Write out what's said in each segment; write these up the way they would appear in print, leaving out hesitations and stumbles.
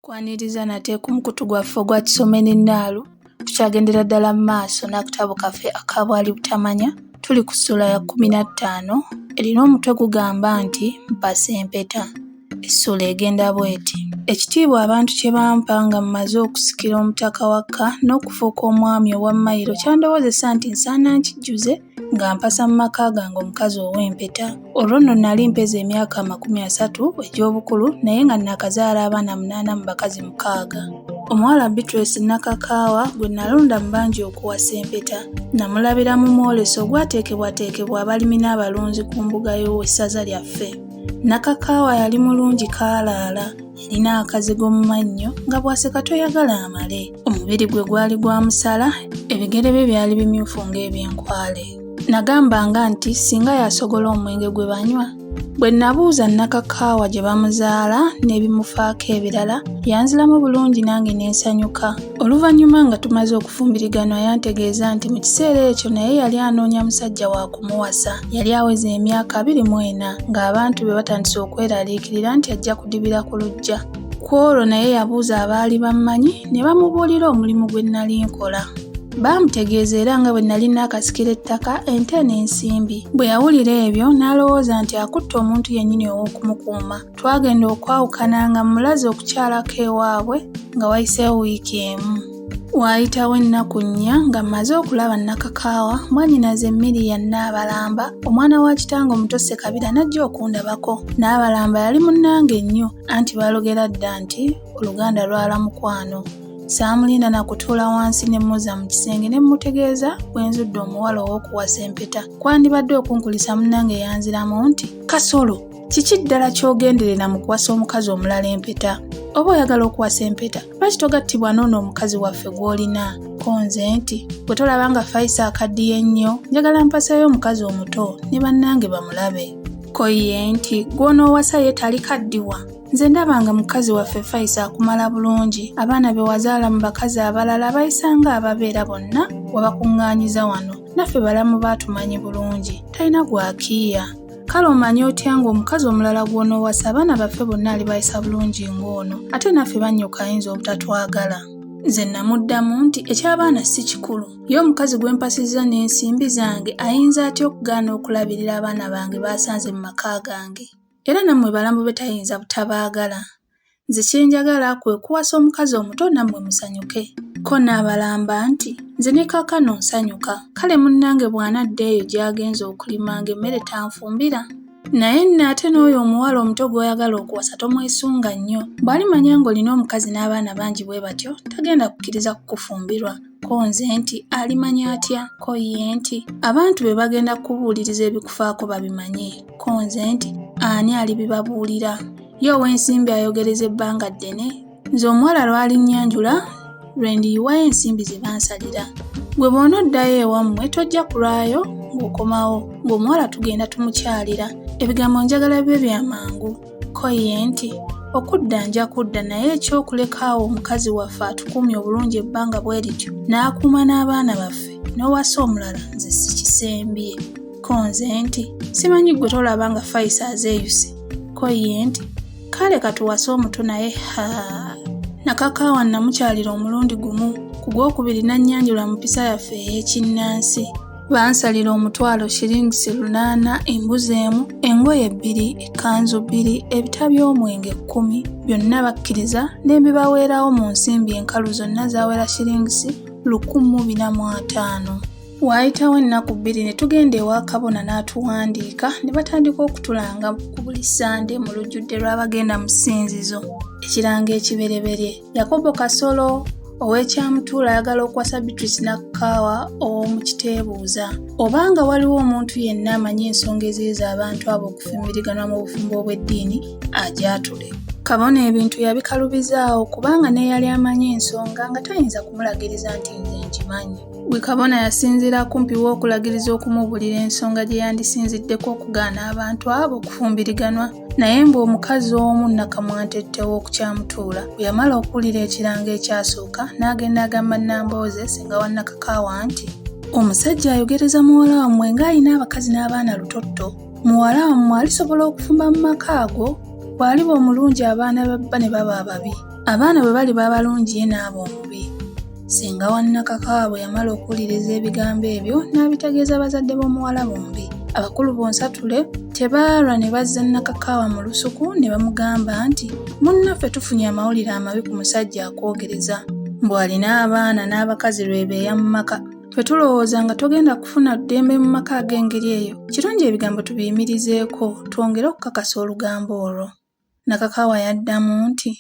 Kwaniriza nate ku mukutu gwaffe ogwa Tusome ne Nnaalu. Tukyagendera ddala mu maaso n'akatabo kaffe aka Bwali Butamanya. Tuli ku ssuula ya 15 erina omutwe gugamba nti Mpasa Empeta. Essuula egenda bw'eti. Ekitiibwa abantu kye bampa nga mmaze okusikira Omutaka Wakka n'okufuuka omwami owa mayiro kyandowoozesa nti nsaana nkijjuze nga mpasa mu maka gange omukazi ow'empeta. Olwo nno nali mpeza emyaka 30 egy'obukulu naye nga nnaakazaala abaana 8 mu bakazi 6. Omuwala Beatrice Nakakaawa gwe nalonda mu bangi okuwasa empeta. Namulabira mu mwoleso ogwateekebwateekebwa abalimi n'abalunzi ku mbuga y'owessaza lyaffe. Nakakaawa yali mulungi kaalaala. Yalina akazigo mu mannyo nga bw'aseka toyagala amale. Omubiri gwe gwali gwa musala, ebigere bye byali bimyufu ng'ebyenkwale. Nagambanga nti singa yasogola omwenge gwe banywa. Bwe nabuuza Nakakaawa gye bamuzaala n'ebimufaako ebirala, yanziramu bulungi nange ne nsanyuka. Oluvannyuma nga tumaze okufumbiriganwa yantegeeza nti mu kiseera ekyo naye yali anoonya musajja wa kumuwasa. Yali aweza emyaka 24 ng'abantu be batandise okweraliikirira nti ajja kudibira ku luggya. Ku olwo naye yabuuza abaali bammanyi ne bamubuulira omulimu gwe nnali nkola. Baamutegeeza era nga bwe nnali nnaakasikira ettaka, ente n'ensimbi. Bwe yawulira ebyo n'alowooza nti akutte omuntu yennyini ow'okumukuuma. Twagenda okwawukana nga mmulaze okukyalako ewaabwe nga wayiseewo wiiki emu. Waayitawo ennaku nnya nga mmaze okulaba Nakakaawa, mwannyinaze Miria Nnaabalamba, omwana wa kitange omuto Ssekabira n'ajja okundabako. Nnaabalamba yali munnange nnyo anti baalogera dda nti oluganda lwala mukwano. Saamulinda na kutuula wansi ne mmuzza mu kisenge ne mmutegeeza bwe nzudde omuwala ow'okuwasa empeta. Kwandibadde okunkulisa munnange yanziramu nti, Kasolo! Kiki ddala ky'ogenderera mu kuwasa omukazi omulala empeta? Oba oyagala okuwasa empeta, lwaki togattibwa n'ono omukazi waffe gw'olina? Ko nze nti, Gwe tolaba nga Fayisa akaddiye nnyo? Njagala mpaseeyo omukazi omuto ne bannange bamulabe. Ko ye nti, Gw'onoowasa ye talikaddiwa? Nze ndaba nga mukazi waffe Fayisa akumala bulungi. Abaana be wazaala mu bakazi abalala abayisa ng'ababeera bonna wabakuŋŋaanyiza wano. Naffe balamu be atumanyi bulungi. Talina gw'akiiya. Kale omanyi otya ng'omukazi omulala gw'onoowasa abaana baffe bonna alibayisa bulungi ng'ono, ate naffe bannyoko ayinza obutatwagala? Nze namuddamu nti eky'abaana si kikulu. Ye omukazi gwe mpasizza n'ensimbi zange ayinza atya okugaana okulabirira abaana bange b'asanze mu maka gange? Era nammwe balamu be tayinza butabaagala. Nze kye njagala kwe kuwasa omukazi omuto nammwe musanyuke. Ko n'abalamba nti, Nze ne kaakano nsanyuka. Kale munnange bw'anadda eyo gy'agenze okulima ng'emmere tanfumbira? Naye nno ate n'oyo omuwala omuto gw'oyagala okuwasa tomwesunga nnyo. Bw'alimanya ng'olina omukazi n'abaana bangi bwe batyo, tagenda kukkiriza kukufumbirwa. Ko nze nti, Alimanya atya? Ko ye nti, Abantu be bagenda kukubuuliriza ebikufaako babimanye. Ko nze nti, Ani alibibabuulira? Ye ow'ensimbi ayogereza ebbanga ddene. Nze omuwala lw'alinnyanjula lwe ndiyiwayo ensimbi ze bansalira. Ggwe bw'onoddayo ewammwe tojja kulwayo ng'okomawo ng'omuwala tugenda tumukyalira. Ebigambo njagala bibe bya mangu. Ko ye nti, Okudda nja kudda naye eky'okuleka awo omukazi waffe atukuumye obulungi ebbanga bwe lityo n'akuuma n'abaana baffe n'owasa omulala nze sikisembye. Ko nze nti, Simanyi ggwe tolaba nga Fayisa azeeyuse? Ko ye nti, Kale katuwase omuto naye haa. Nakakaawa nnamukyalira omulundi gumu, ku gwokubiri n'annyanjula mu mpisa yaffe ey'ekinnansi. Bansalira omutwalo shillings 800, embuzi emu, engoye bbiri, ekkanzu bbiri, ebita by'omwenge 10, byonna bakkiriza ne mbibaweerawo mu nsimbi enkalu zonna zaawera shillings 1450. Waayitawo ennaku bbiri ne tugenda ewa kabona n'atuwandiika ne batandika okutulanga ku buli Ssande mu lujjudde lw'abagenda mu ssinzizo. Ekirango ekibereberye. Yakobo Kasolo ow'e Kyamutuulo ayagala okuwasa Beatrice Nakkaawa ow'omu Kiteebuuza. Obanga waliwo omuntu yenna amanyi ensonga eziyiza abantu abo okufumbiriganwa mu bufumbo obw'eddiini, agyatule. Kabona ebintu yabikalubizaawo kubanga n'eyali amanyi ensonga nga tayinza kumulagiriza nti nze ngimanyi. Gwe kabona yasinziira kumpi w'okulagiriza okumubuulira ensonga gye yandisinziddeko okugaana abantu abo okufumbiriganwa. Naye mbu omukazi omu Nakamwantette ow'oku Kyamutuula bwe yamala okuwulira ekirango ekyasooka n'agenda agamba Nambooze ssenga wa Nakakaawa nti, Omusajja ayogereza muwala wammwe ng'alina abakazi n'abaana lutotto. Muwala wammwe alisobola okufumba mu maka ago? Bw'aliba omulungi abaana ba bba ne baba ababi. Abaana bwe baliba abalungi ye n'aba omubi. Ssenga wa Nakakaawa bwe yamala okuwuliriza ebigambo ebyo n'abitegeeza bazadde b'omuwala bombi. Abakulu bonsatule tebaalwa ne bazza Nakakaawa mu lusuku ne bamugamba nti, Munnaffe tufunye amawulire amabi ku musajja akwogereza. Mbu alina abaana n'abakazi lwebeeya mu maka. Ffe tulowooza nga togenda kufuna ddembe mu maka ag'engeri eyo. Kirungi ebigambo tubiyimirizeeko twongere okukakasa olugambo olwo. Nakakaawa yaddamu nti,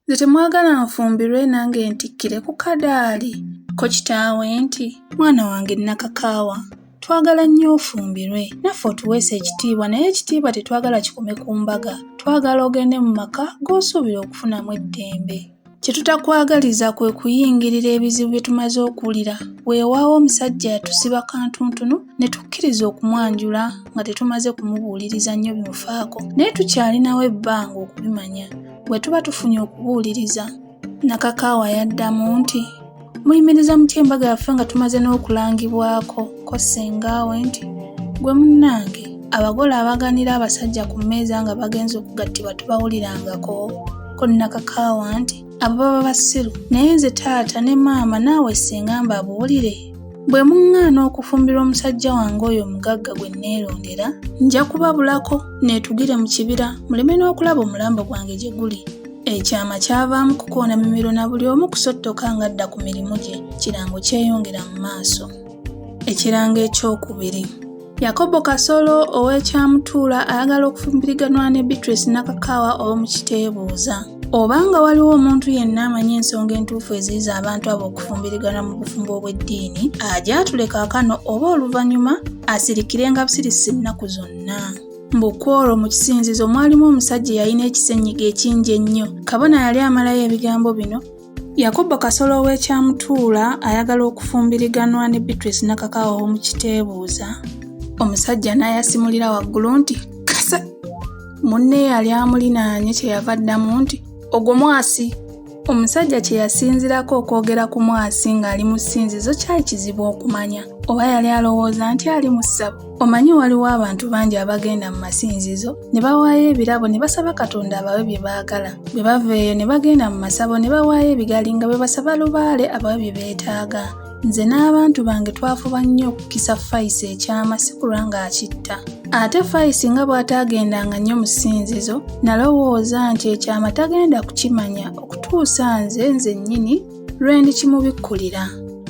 Nze temwagala nfumbirwe nange ntikkire ku kadaali? Ko kitaawe nti, Mwana wange Nakakaawa, twagala nnyo ofumbirwe, naffe otuweese ekitiibwa naye ekitiibwa tetwagala kikome ku mbaga, twagala ogende mu maka g'osuubira okufunamu eddembe. Kye tutakwagaliza kwe kuyingirira ebizibu bye tumaze okuwulira. Weewaawo omusajja yatusiba kantuntunu ne tukkiriza okumwanjula nga tetumaze kumubuuliriza nnyo bimufaako, naye tukyalinawo ebbanga okubimanya. Bwe tuba tufunye okubuuliriza. Nakakaawa yaddamu nti, Muyimiriza mutya embaga yaffe nga tumaze n'okulangibwako? Ko ssengaawe nti, Ggwe munnange, abagole abaganira abasajja ku mmeeza nga bagenze okugattibwa tubawulirangako? Ko Nakakaawa nti, Abo baba basiru, naye nze taata ne maama naawe ssenga mbabuulire. Bwe muŋŋaana okufumbirwa omusajja wange oyo omugagga gwe nneerondera, nja kubabulako neetugire mu kibira muleme n'okulaba omulambo gwange gye guli. Ekyama kyavaamu kukoona mimiro na buli omu kusottoka ng'adda ku mirimu gye. Kirango kyeyongera mu maaso. Ekirango ekyokubiri. Yakobo Kasolo ow'e Kyamutuula ayagala okufumbiriganwa ne Beatrice Nakakaawa ow'omu Kiteebuuza. Oba nga waliwo omuntu yenna amanyi ensonga entuufu eziyiza abantu abo okufumbiriganwa mu bufumbo obw'eddiini, agyatule kaakano oba oluvannyuma asirikirenga busirisi nnaku zonna. Mbu kw'olwo mu kisinzizo mwalimu omusajja eyalina ekisenyiga ekingi ennyo. Kabona yali amalayo ebigambo bino, Yakobo Kasolo ow'e Kyamutuula ayagala okufumbiriganwa ne Beatrice Nakakaawa ow'omu Kiteebuuza. Omusajja n'ayasimulira waggulu nti, Kasa! Munne eyali amulinaanye kye yava addamu nti, Ogwo mwasi! Omusajja kye yasinzirako okwogera ku mwasi ng'ali mu ssinzizo kyali kizibu okumanya oba yali alowooza nti ali mu ssabo. Omanyi waliwo abantu bangi abagenda mu masinzizo ne bawaayo ebirabo ne basaba Katonda abawe bye baagala. Bwe bava eyo ne bagenda mu masabo ne bawaayo ebigali nga bwe basaba lubaale abawe bye beetaaga. Nze n'abantu bange twafuba nnyo okukisa Fayisi ekyama si kulwa ng'akitta. Ate Fayisi nga bw'ataagendanga nnyo mu ssinzizo, nalowooza nti ekyama tagenda kukimanya okutuusa nze nzennyini lwe ndikimubikkulira.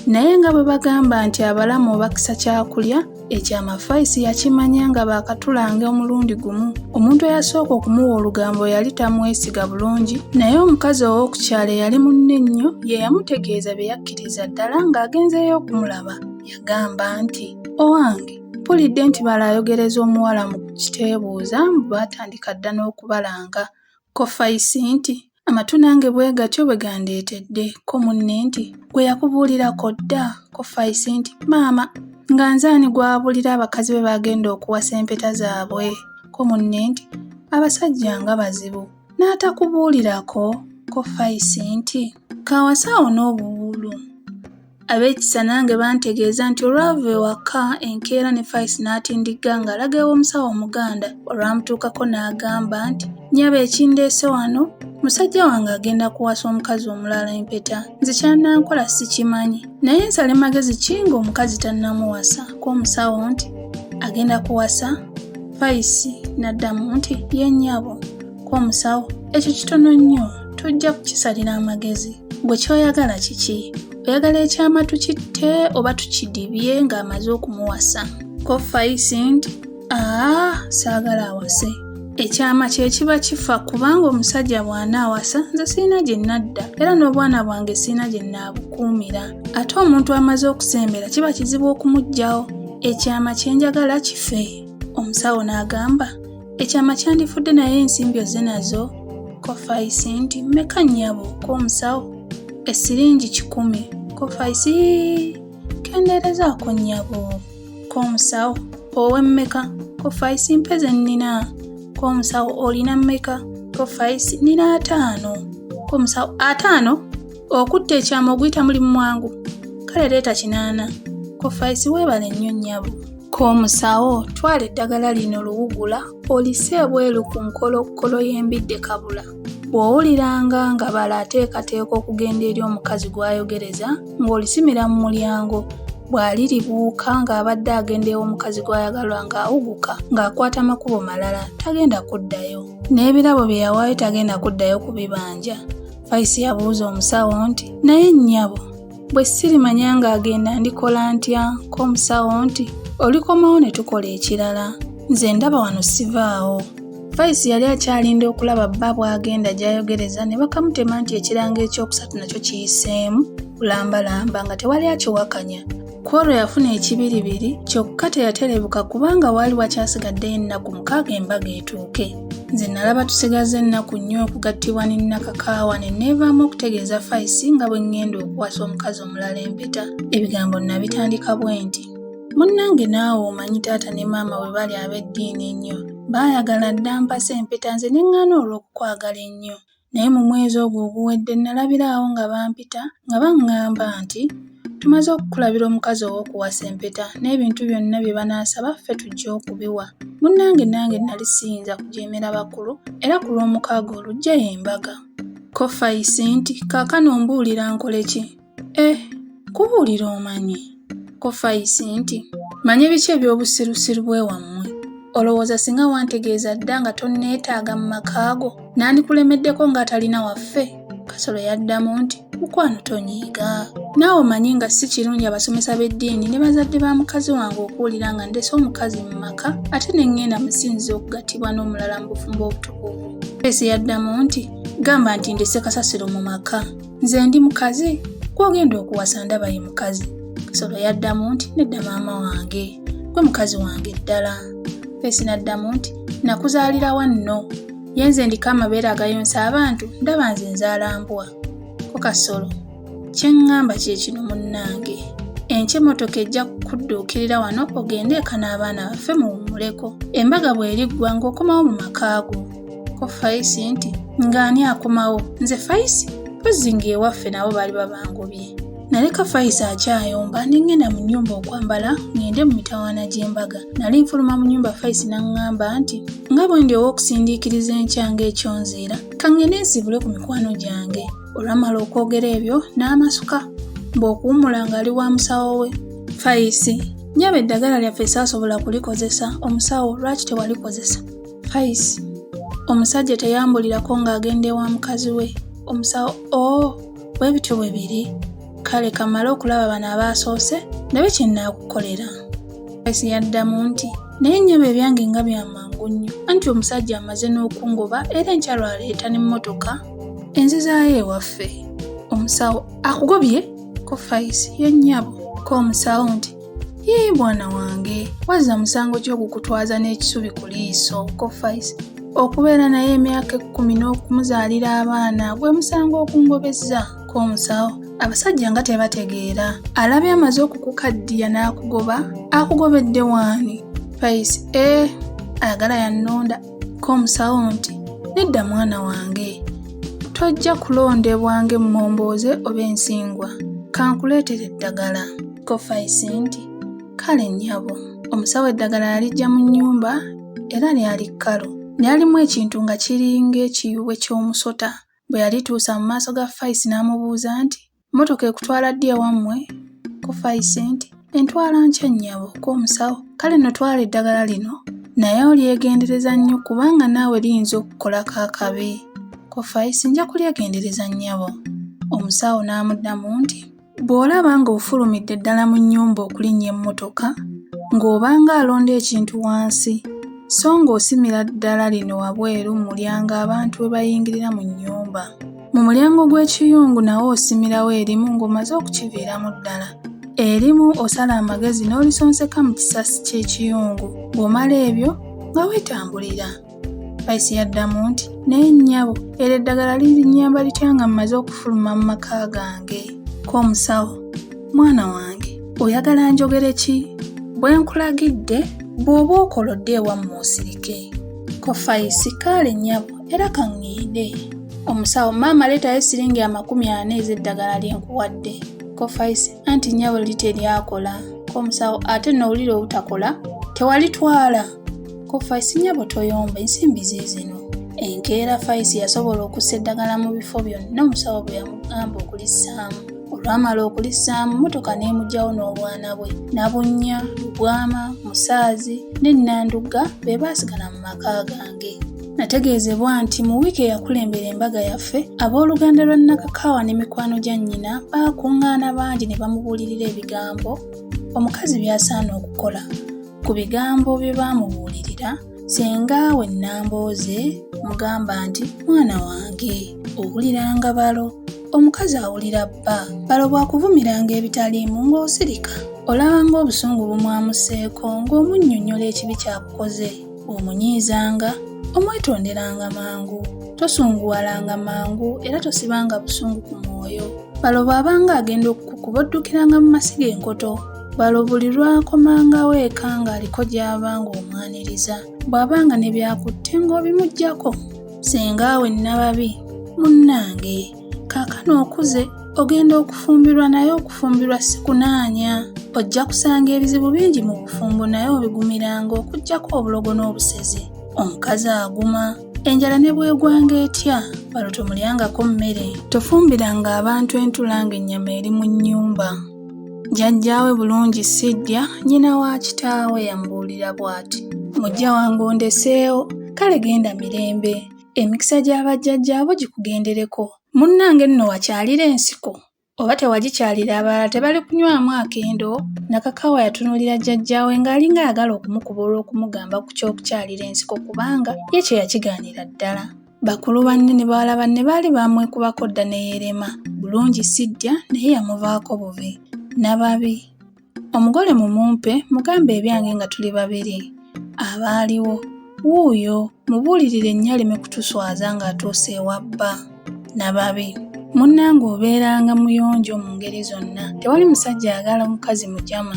Naye nga bwe bagamba nti abalamu obakisa kyakulya, Ekyama Fayisi yakimanya nga baakatulanga omulundi gumu. Omuntu eyasooka okumuwa olugambo yali tamwesiga bulungi, naye omukazi ow'oku kyalo eyali munne ennyo ye yamutegeeza bye yakkiriza ddala ng'agenzeeyo okumulaba. Yagamba nti, Owange, mpulidde nti balo ayogereza omuwala mu Kiteebuuza mbu baatandika dda n'okubalanga. Ko Fayisi nti, Amatu nange bwe gatyo bwe gandeetedde. Ko munne nti, Gwe yakubuulirako dda? Ko Fayisi nti, Maama, nga nze ani gw'abuulira abakazi be bagenda okuwasa empeta zaabwe? Ko munne nti, Abasajja nga bazibu. N'atakubuulirako? Ko Fayisi nti, K'awase awone obuwuulu. Ab'ekisa nange bantegeeza nti olwava ewaka enkeera ne Fayisi n'atindigga ng'alaga ew'omusawo Omuganda. Olwamutuukako n'agamba nti, Nnyabo ekindeese wano, musajja wange agenda kuwasa omukazi omulala empeta. Nze ky'anankola sikimanyi. Naye nsale magezi ki ng'omukazi tannamuwasa? Ko omusawo nti, Agenda kuwasa? Fayisi n'addamu nti, Ye nnyabo. Ko omusawo, Ekyo kitono nnyo, tujja kukisalira amagezi. Ggwe ky'oyagala kiki? Oyagala ekyama tukitte oba tukidibye ng'amaze okumuwasa? Ko Fayisi nti, Aa, saagala awase. Ekyama kye kiba kifa kubanga omusajja bw'anaawasa nze sirina gye nadda era n'obwana bwange sirina gye naabukuumira. Ate omuntu amaze okusembera kiba kizibu okumuggyawo. Ekyama kye njagala kife. Omusawo n'agamba, Ekyama kyandifudde naye ensimbi ozze nazo? Ko Fayisi nti, Mmeka nnyabo? Ko omusawo, Essiringi 100. Ko Fayisi, Yii, kendeerezaako nnyabo. Ko omusawo, Owe mmeka? Ko Fayisi, Mpe ze nnina. Ko omusawo, Olina mmeka? Ko Fayisi, Nnina 50. Ko omusawo, 50? Okutta ekyama oguyita mulimu mwangu. Kale leeta 8. Ko Fayisi, Weebale nnyo nnyabo. Ko omusawo, Twala eddagala lino luwugula olisse ebweru ku nkolokkolo y'embidde kabula. Bw'owuliranga nga balo ateekateeka okugenda eri omukazi gw'ayogereza ng'olisimira mu mulyango. Bw'aliribuuka ng'abadde agenda ew'omukazi gw'ayagala ng'awuguka ng'akwata makubo malala tagenda kuddayo. N'ebirabo bye yawaayo tagenda kuddayo kubibanja. Fayisi yabuuza omusawo nti, Naye nnyabo, bwe sirimanya ng'agenda ndikola ntya? Ko omusawo nti, Olikomawo ne tukola ekirala. Nze ndaba wano sivaawo. Fayisi yali akyalinda okulaba bba bw'agenda gy'ayogereza ne bakamutema nti ekirango ekyokusatu nakyo kiyiseemu bulambalamba nga tewali akiwakanya. Ku olwo yafuna ekibiribiri kyokka teyaterebuka kubanga waali wakyasigaddeyo ennaku mukaaga embaga etuuke. Nze nalaba tusigazza ennaku nnyo okugattibwa ne Nakakaawa ne neevaamu okutegeeza Fayisi nga bwe ŋŋenda okuwasa omukazi omulala empeta. Ebigambo nnabitandika bwenti. Munnange naawe omanyi taata ne maama bwe bali ab'eddiini ennyo. Baayagala dda mpase empeta nze ne ŋŋaana olw'okukwagala ennyo. Naye mu mwezi ogwo oguwedde nnalabira awo nga bampita nga baŋŋamba nti tumaze okukulabira omukazi ow'okuwasa empeta n'ebintu byonna bye banaasaba ffe tujja okubiwa. Munnange nange nnali siyinza kujeemera bakulu era ku Lwomukaaga olujja y'embaga. Ko Fayisi nti kaakano ombuulira nkole ki? Eh, kubuulira omanyi. Ko Fayisi nti, manye biki eby'obusirusiru bw'ewammwe? Olowooza singa wantegeeza dda nga tonneetaaga mu maka go, nandikulemeddeko ng'atalina waffe? Kasolo yaddamu nti, mukwano tonyiiga. Naawe omanyi nga si kirungi abasomesa b'eddiini ne bazadde ba mukazi wange okuwulira nga ndese omukazi mu maka ate ne ŋŋenda mu ssinzizo okugattibwa n'omulala mu bufumbo obutukuvu. Fayisi yaddamu nti, gamba nti ndese kasasiro mu maka. Nze ndi mukazi? Gw'ogenda okuwasa ndaba ye mukazi. Kasolo yaddamu nti, Nedda maama wange, gwe mukazi wange ddala. Feesi n'addamu nti, Nakuzaalira wa nno? Ye nze ndiko amabeere agayonsa abantu, ndaba nze nzaala mbwa. Ko Kasolo, Kye ŋŋamba kye kino munnange. Enkya emmotoka ejja kukudduukirira wano ogende eka n'abaana baffe muwummuleko. Embaga bw'eriggwa ng'okomawo mu maka go. Ko Fayisi nti, Ng'ani akomawo? Nze Fayisi? Mpozzi ng'ewaffe nabo baliba bangobye. Naleka Fayisi akyayomba ne ŋŋenda mu nnyumba okwambala ŋŋende mu mitawaana gy'embaga. Nali nfuluma mu nnyumba Fayisi n'aŋŋamba nti, Nga bwe ndi ow'okusindiikiriza enkya ng'ekyonziira, ka ŋŋende nsiibule ku mikwano gyange. Olwamala okwogera ebyo n'amasuka mbu okuwummula ng'ali wa musawo we. Fayisi, Nnyabo eddagala lyaffe saasobola kulikozesa. Omusawo, Lwaki tewalikozesa? Fayisi, Omusajja teyambulirako ng'agenda ewa mukazi we. Omusawo, Oo, bwe bityo bwe biri. Kale kammale okulaba bano abaasoose ndabe kye nnaakukolera. Fayisi yaddamu nti, Naye nnyabo ebyange nga bya mangu nnyo, anti omusajja amaze n'okungoba era enkya lw'aleeta n'emmotoka enzizaayo ewaffe. Omusawo, Akugobye? Ko Fayisi, Ye nnyabo. Ko omusawo nti, Yii bwana wange, wazza musango ki ogukutwaza n'ekisubi ku liiso? Ko Fayisi, Okubeera naye emyaka ekkumi n'okumuzaalira abaana gwe musango ogungobezza. Ko omusawo, Abasajja nga tebategeera. Alabye amaze okukukaddiya n'akugoba, akugobedde waani? Fayisi, Ee, ayagala yannonda. Ko omusawo nti, Nedda mwana wange, tojja kulondebwa ng'emmombooze oba ensingwa. Kankuleetere eddagala. Ko Fayisi nti, Kale nnyabo. Omusawo eddagala yaliggya mu nnyumba era lyali kkalu. Lyalimu ekintu nga kiringa ekiyubwe ky'omusota. Bwe yalituusa mu maaso ga Fayisi n'amubuuza nti, Mmotoka ekutwala ddi ewammwe? Ko Fayisi nti, Entwala nkya nnyabo. Ko omusawo, Kale nno twala eddagala lino naye olyegendereza nnyo kubanga naawe liyinza okukukolako akabi. Ko Fayisi, Nja kulyegendereza nnyabo. Omusawo n'amuddamu nti, Bw'olaba ng'ofulumidde ddala mu nnyumba okulinnya emmotoka, ng'obanga alonda ekintu wansi, so ng'osimira ddala lino wabweru mu mulyango abantu we bayingirira mu nnyumba. Mu mulyango gw'ekiyungu nawo osimirawo erimu ng'omaze okukiviiramu ddala. Erimu osala amagezi n'olisonseka mu kisasi ky'ekiyungu, bw'omala ebyo nga weetambulira. Fayisi yaddamu nti, Naye nnyabo, eryo eddagala lirinnyamba litya nga mmaze okufuluma mu maka gange? Ko omusawo, Mwana wange, oyagala njogere ki? Bwe nkulagidde, bw'oba okola odde ewammwe osirike. Ko Fayisi, Kaale nnyabo, era ka ŋŋende. Omusawo, Maama leetayo siringi 40 ez'eddagala lye nkuwadde. Ko Fayisi, Anti nnyabo liri teryakola. Ko omusawo, Ate nno wulira obutakola, tewalitwala? Ko Fayisi, Nnyabo toyomba, ensimbi ziizino. Enkeera Fayisi yasobola okussa eddagala mu bifo byonna omusawo bwe yamugamba okulissaamu. Olwamala okulissaamu mmotoka n'emuggyawo n'obwana bwe. Nabunnya, Lubwama, Musaazi ne Nandugga be baasigala mu maka gange. Nategeezebwa nti mu wiiki eyakulembera embaga yaffe, abooluganda lwa Nakakaawa ne mikwano gya nnyina baakuŋŋaana bangi ne bamubuulirira ebigambo omukazi by'asaana okukola. Ku bigambo bye baamubuulirira, ssenga we Nambooze mugamba nti, Mwana wange, owuliranga balo. Omukazi awulira bba. Balo bw'akuvumiranga ebitaliimu ng'osirika. Olaba ng'obusungu bumwamuseeko ng'omunnyonnyola ekibi ky'akukoze. Bw'omunyiizanga, omwetonderanga mangu. Tosunguwalanga mangu era tosibanga busungu ku mwoyo. Balo bw'abanga agenda okukukuba oddukiranga mu masiga enkoto. Balo buli lw'akomangawo eka ng'aliko gy'ava ng'omwaniriza. Bw'abanga ne by'akutte ng'obimuggyako. Ssenga we Nababi, munnange, kaakano okuze, ogenda okufumbirwa naye okufumbirwa si kunaanya. Ojja kusanga ebizibu bingi mu bufumbo naye obigumiranga okuggyako obulogo n'obusezi. Omukazi aguma. Enjala ne bw'egwanga etya, balo tomulyangako mmere. Tofumbiranga abantu entula ng'ennyama eri mu nnyumba. Jjajjaawe Bulungi Sidya, nnyina wa kitaawe yamubuulira bw'ati. Muggya wange ondeseewo, kale genda mirembe. Emikisa gya bajjajjaabo gikugendereko. Munnange nno wakyalira ensiko? Oba tewagikyalira abalala tebalikunywamu akendo? Nakakaawa yatunuulira jjajjaawe ng'alinga ayagala okumukuba olw'okumugamba ku ky'okukyalira ensiko kubanga ye kye yakigaanira ddala. Bakulu banne ne bawala banne baali baamwekubako dda ne yeerema. Bulungi Sidya naye yamuvaako buvi. Nababi. Omugole mumumpe mugambe ebyange nga tuli babiri. Abaaliwo. Wuuyo, mubuulirire nnyo aleme kutuswaza ng'atuuse ewa bba. Nababi. Munnange obeeranga muyonjo mu ngeri zonna. Tewali musajja ayagala mukazi mujama.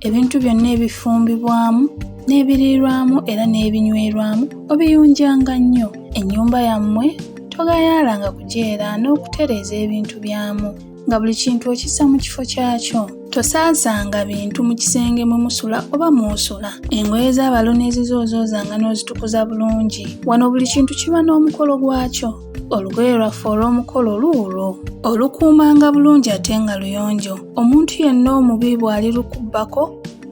Ebintu byonna ebifumbibwamu n'ebiriirwamu era n'ebinywerwamu obiyunjanga nnyo. Ennyumba yammwe togayaalanga kugyera n'okutereeza ebintu byamu, nga buli kintu okissa mu kifo kyakyo. Tosaasanga bintu mu kisenge mwe musula oba mw'osula. Engoye z'abalo n'ezizo ozoozanga n'ozitukuza bulungi. Wano buli kintu kiba n'omukolo gwakyo. Olugoye lwaffe olw'omukolo luulwo. Olukuumanga bulungi ate nga luyonjo. Omuntu yenna omubi bw'alirukubbako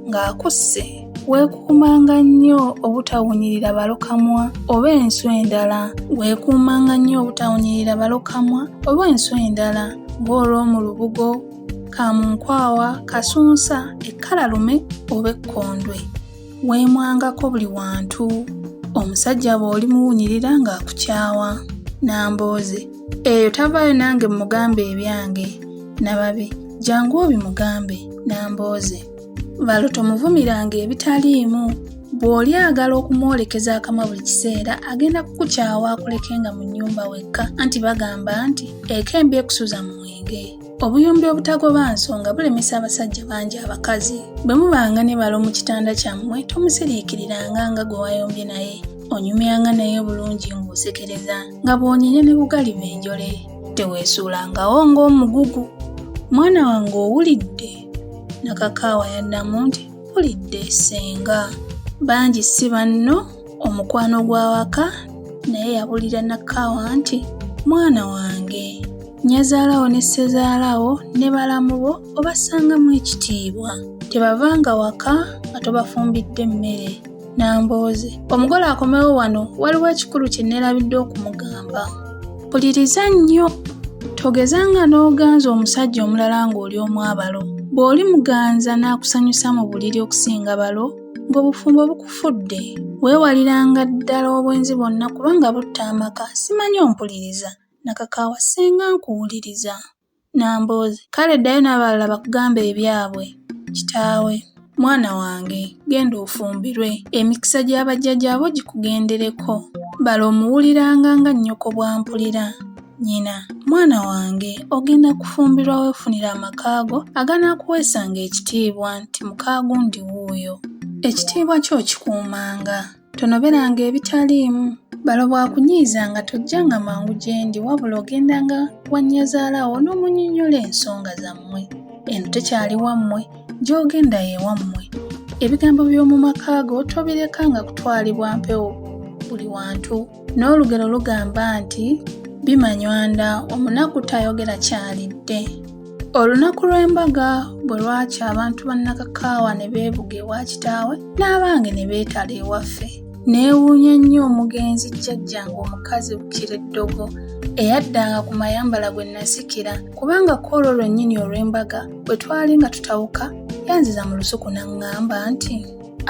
ng'akusse. Weekuumanga nnyo obutawunyirira balokamwa oba enswa endala. Weekuumanga nnyo obutawunyirira balokamwa oba enswa endala ng'olw'omu lubugo, kamunkwawa, kasunsa, ekkalalume oba ekkondwe. Weemwangako buli wantu. Omusajja bw'olimuwunyirira ng'akukyawa. Nambooze, Eyo tavaayo nange mmugambe ebyange. Nababi, Jangu obimugambe. Nambooze. Balo tomuvumiranga ebitaliimu. Bw'olyagala okumwolekeza akamwa buli kiseera agenda kukukyawa akulekenga mu nnyumba wekka anti bagamba nti eka embi ekusuza mu mwenge. Obuyombi obutagoba nsonga bulemesa abasajja bangi abakazi. Bwe mubanga ne balo mu kitanda kyammwe tomusiriikiriranga nga gwe wayombye naye. Onyumyanga naye bulungi ng'osekereza nga bw'onyenya ne bugaliba enjole. Teweesuulangawo ng'omugugu. Mwana wange owulidde? Nakakaawa yaddamu nti, Mpulidde ssenga. Bangi si banno, omukwano gw'awaka naye yabulira Nakaawa nti, Mwana wange, nnyazaala wo ne ssezaala wo ne balamu bo obassangamu ekitiibwa. Tebavanga waka nga tobafumbidde mmere. Nambooze, omugole akomewo wano, waliwo ekikulu kye nneerabidde okumugamba. Mpuliriza nnyo. Togezanga n'oganza omusajja omulala ng'oli omwabalo. Bw'oli muganza n'akusanyusa mu buliri okusinga balo, ng'obufumbo bukufudde. Weewaliranga ddala obwenzi bwonna kubanga butta amaka. Simanyi ompuliriza? Nakakaawa, Ssenga nkuwuliriza. Nambooze, Kale ddayo n'abalala bakugambe ebyabwe. Kitaawe, Mwana wange, genda ofumbirwe. Emikisa gya bajjajjaabo gikugendereko. Balo omuwuliranga nga nnyoko bw'ampulira. Nnyina, Mwana wange, ogenda kufumbirwa weefunire amaka go aganaakuweesanga ekitiibwa nti mukaagundi wuuyo. Ekitiibwa kyo okikuumanga. Tonoberanga ebitaliimu. Balo bw'akunyiizanga tojjanga mangu gye ndi wabula ogendanga wa nnyazaala wo n'omunnyonnyola ensonga zammwe. Eno tekyali wammwe, gy'ogenda ye wammwe. Ebigambo by'omu maka go tobirekanga kutwalibwa mpewo. buli wantu. N'olugero lugamba nti bimanywanda omunaku tayogera ky'alidde. Olunaku lw'embaga bwe lwakya abantu ba Nakakaawa ne beebuga ewa kitaawe n'abange ne beetala ewaffe. Neewuunya nnyo omugenzi jjajjange omukazi Kireddogo eyaddanga ku mayambala gwe nasikira kubanga ku olwo lwennyini olw'embaga bwe twali nga tutawuka yanziza mu lusuku n'aŋŋamba nti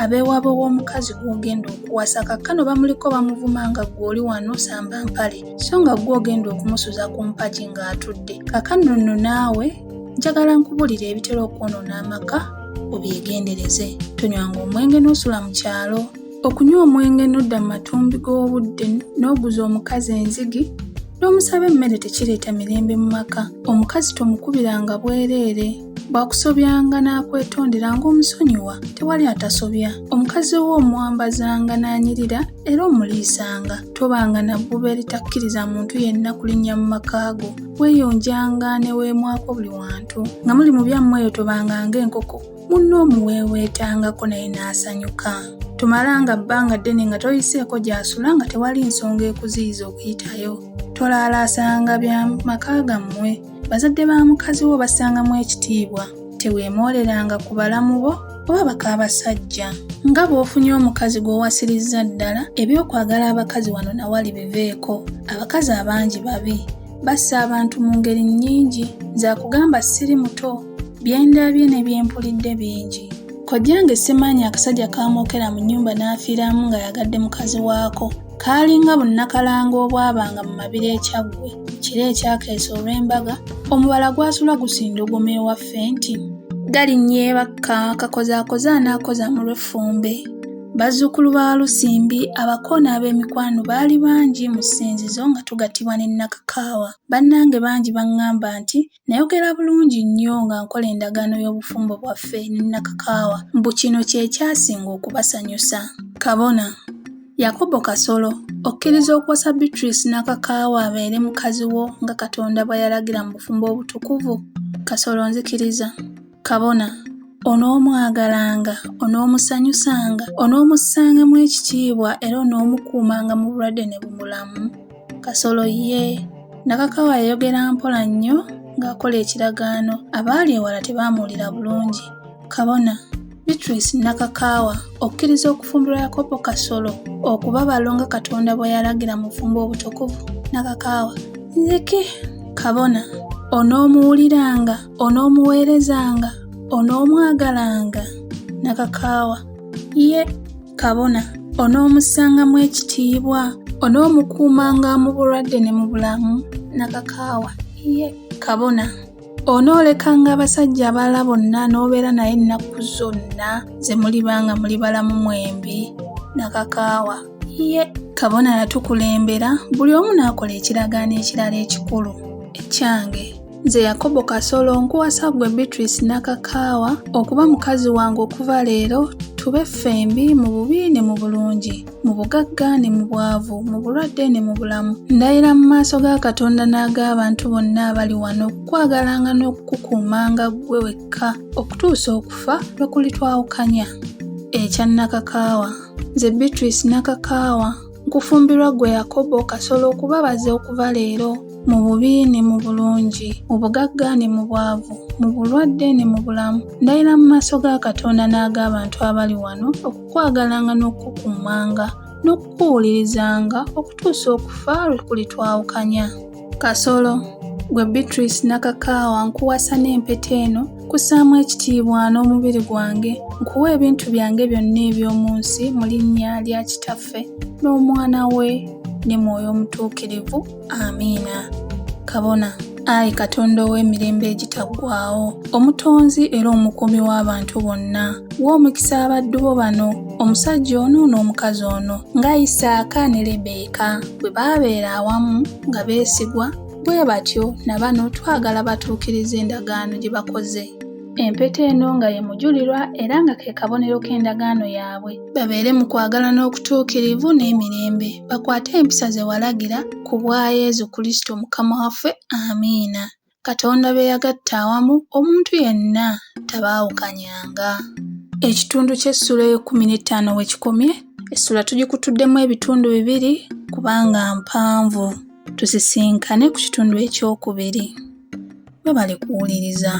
Ab'ewaabwe w'omukazi gw'ogenda okuwasa kaakano bamuliko bamuvuma nga ggwe oli wano osamba mpale so nga ggwe ogenda okumusuza ku mpagi ng'atudde. Kaakano nno naawe njagala nkubuulire ebitera okwonoona amaka obyegendereze. Tonywanga omwenge n'osula mu kyalo. Okunywa omwenge n'odda mu matumbi g'obudde n'oguza omukazi enzigi n'omusaba emmere tekireeta mirembe mu maka. Omukazi tomukubiranga bwereere. Bw'akusobyanga n'akwetondera ng'omusonyiwa, tewali atasobya. Omukazi wo omwambazanga n'anyirira era omuliisanga. Tobanga na bbuba eritakkiriza muntu yenna kulinnya mu maka go. Weeyonjanga ne weemwako buli wantu. Nga muli mu byammwe eyo tobanga ng'enkoko, munno omuweeweetangako naye n'asanyuka. Tomalanga bbanga ddene nga toyiseeko gy'asula nga tewali nsonga ekuziyiza okuyitayo. Tolaalaasanga bya maka gammwe. Bazadde ba mukazi wo bassangamu ekitiibwa. Teweemooleranga ku balamu bo oba bakaabasajja. Nga bw'ofunye omukazi gw'owasirizza ddala, eby'okwagala abakazi wano na wali biveeko. Abakazi abangi babi. Bassa abantu mu ngeri nnyingi. Nze akugamba siri muto, bye ndabye ne bye mpulidde bingi. Kojjange Ssemaanyi akasajja kaamwokera mu nnyumba n'afiiramu ng'ayagadde mukazi waako. Kaalinga bunnakalango obwabanga mu Mabira e Kyaggwe. Kiro ekyakeesa olw'embaga, omubala gwasula gusindogoma ewaffe nti, Galinnya ebakka, kakozaakoze anaakoza mu lw'effumbe. Bazzukulu ba Walusimbi, abako n'ab'emikwano baali bangi mu ssinzizo nga tugattibwa ne Nakakaawa. Bannange bangi baŋŋamba nti Nayogera bulungi nnyo nga nkola endagaano y'obufumbo bwaffe ne Nakakaawa mbu kino kye kyasinga okubasanyusa. Kabona. Yakobo Kasolo, okkiriza okuwasa Beatrice Nakakaawa abeere mukazi wo nga Katonda bwe yalagira mu bufumbo obutukuvu? Kasolo, nzikiriza. Kabona. Onoomwagalanga, onoomusanyusanga, onoomussangamu ekitiibwa era onoomukuumanga mu bulwadde ne mu bulamu? Kasolo, Yee. Nakakawa yayogera mpola nnyo ng'akola ekiragaano. Abaali ewala tebaamuwulira bulungi. Kabona, Beatrice Nakakaawa, okkiriza okufumbirwa Yakobo Kasolo okuba balo nga Katonda bwe yalagira mu bufumbo obutukuvu? Nakakaawa, Nziki. Kabona, Onoomuwuliranga, onoomuweerezanga, onoomwagalanga? Nakakaawa, Ye. Kabona, onoomussangamu ekitiibwa? Onoomukuumanga mu bulwadde ne mu bulamu? Nakakaawa, Ye. Kabona, onoolekanga abasajja abalala bonna n'obeera naye ennaku zonna ze muliba nga muli balamu mwembi? Nakakaawa, Ye. Kabona yatukulembera, buli omu n'akola ekiragaano ekirala ekikulu. Ekyange. Nze Yakobo Kasolo nkuwasa ggwe Beatrice Nakakaawa okuba mukazi wange okuva leero tube ffembi mu bubi ne mu bulungi, mu bugagga ne mu bwavu, mu bulwadde ne mu bulamu. Ndayira mu maaso ga Katonda n'ag'abantu bonna abali wano okukwagalanga n'okukukuumanga ggwe wekka okutuusa okufa lwe kulitwawukanya. Ekya Nakakaawa. Nze Beatrice Nakakaawa Nkufumbirwa ggwe Yakobo Kasolo okubabaza okuva leero, mu bubi ne mu bulungi, mu bugagga ne mu bwavu, mu bulwadde ne mu bulamu. Ndayira mu maaso ga Katonda n'ag'abantu abali wano okukwagalanga n'okukukuumanga n'okukuwulirizanga okutuusa okufa lwe kulitwawukanya. Kasolo, Ggwe Beatrice Nakakaawa nkuwasa n'empeta eno, nkussaamu ekitiibwa n'omubiri gwange, nkuwa ebintu byange byonna eby'omu nsi mu linnya lya Kitaffe n'Omwana we ne Mwoyo Omutuukirivu. Amiina. Kabona, Ayi Katonda ow'emirembe egitaggwaawo, Omutonzi era Omukuumi w'abantu bonna, wa omukisa abaddu bo bano, omusajja ono n'omukazi ono, nga Isaaka ne Lebbeeka bwe baabeera awamu nga beesigwa, bwe batyo na bano twagala batuukirize endagaano gye bakoze. Empeta eno nga ye mujulirwa era nga ke kabonero k'endagaano yaabwe. Babeere mu kwagala n'okutuukirivu n'emirembe, bakwate empisa ze walagira, ku bwa Yezu Kristo Mukama waffe. Amiina. Katonda be yagatta awamu, omuntu yenna tabaawukanyanga. Ekitundu ky'essuula ey'ekkumi n'ettaano we kikomye. Essula tugikutuddemu ebitundu bibiri kubanga mpanvu. Tusisinkane ku kitundu ekyokubiri. Webale kuwuliriza.